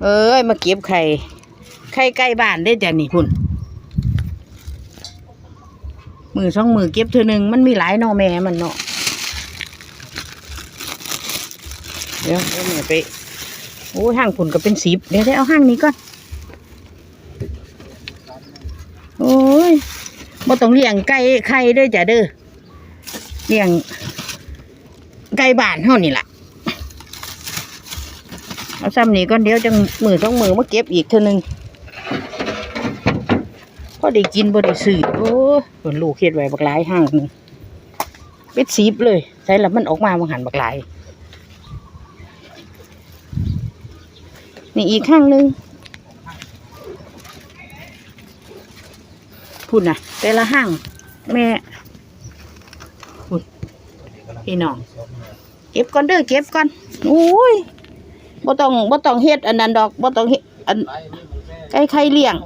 ເອີຍ ມາເກັບໄຂ່ ໄຂ່ໄກ່ບ້ານເດ້ຈ້ະນີ້ພຸ້ນ ມື້ສອງມື້ເກັບເທື່ອໜຶ່ງ ມັນມີຫຼາຍເນາະ ແມ່ມັນເນາະ. ດຽວ ດຽວແມ່ໄປ ໂອ້ຍ ທາງພຸ້ນກໍເປັນສິບ ດຽວ ດຽວເອົາທາງນີ້ກ່ອນ. ໂອ້ຍ ບໍ່ຕ້ອງລ້ຽງໄກ່ໄຂ່ເດີຈ້ະເດີ ລ້ຽງໄກ່ບ້ານເຮົານີ້ລະ. ເອົາຊ່ຳນີ້ກ່ອນ ດຽວຈັ່ງມື້ສອງມື້ມາເກັບອີກເທື່ອໜຶ່ງ ພໍໄດ້ກິນບໍ່ໄດ້ຊື້. ໂອ້ຍ ເພິ່ນລູກເຮັດໄວ້ບັກຫຼາຍ ທາງໜຶ່ງເປັນສິບເລີຍ. ໃສລະ ມັນອອກມາວ່າຫັ້ນບັກຫຼາຍ. ນີ້ອີກທາງໜຶ່ງ ພຸ້ນນະ ແຕ່ລະທາງ ແມ່ ພຸ້ນ ພີ່ນ້ອງ ເກັບກ່ອນເດີ ເກັບກ່ອນ. ໂອ້ຍ ບໍ່ຕ້ອງ ບໍ່ຕ້ອງເຮັດອັນນັ້ນດອກ ບໍ່ຕ້ອງເຮັດອັນ ໄກ່ໄຂ່ລ້ຽງ